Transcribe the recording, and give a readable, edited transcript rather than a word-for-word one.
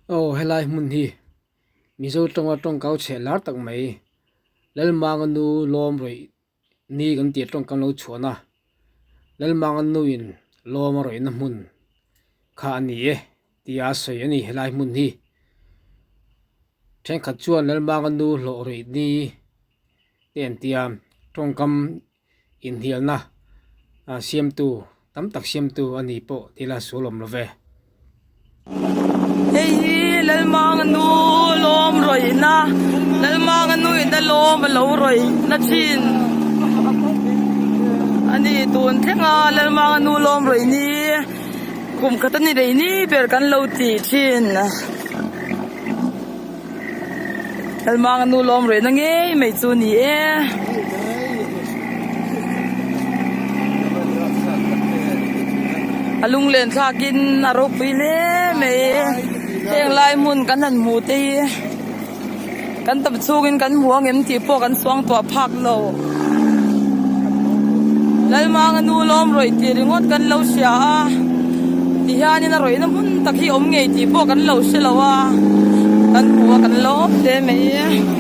Aw helai hmun hi Mizo tawnga tawngkau chheh lar tak mai Lalmanga nu lawm rawih ni kan tih tawngkam lo chhuahna Lalmanga nuin lawm a rawihna hmun kha a ni e tia a sawi a ni helai hmun hi. Thenkhat chuan Lalmanga nu hlawh rawih ni te an tia tawngkam inhnialna siamtu tam tak siamtu a ni pawh tih la sual awm lo ve. Hei hi Lalmanga nu lawm rawihna Lalmanga nu in a lawm a lo rawihna thin a ni tun thlenga Lalmanga nu lawm rawih ni kum khat a ni lei ni ber kan lo tih thin. Lalmanga nu lawm rehna ngei mai chu ni e. A lunglen thlakin a ropui hle mai heng lai hmun kan han hmuh te hi kan tam chhungin kan hmu ang em tih pawh kan suangtuah phak lo. Lalmanga nu lawm rawih tih ringawt kan lo hria a, tihianin a rawihna hmun tak hi awm ngei tih pawh kan lo hre lo a, kan hmu a kan lawm hle mai.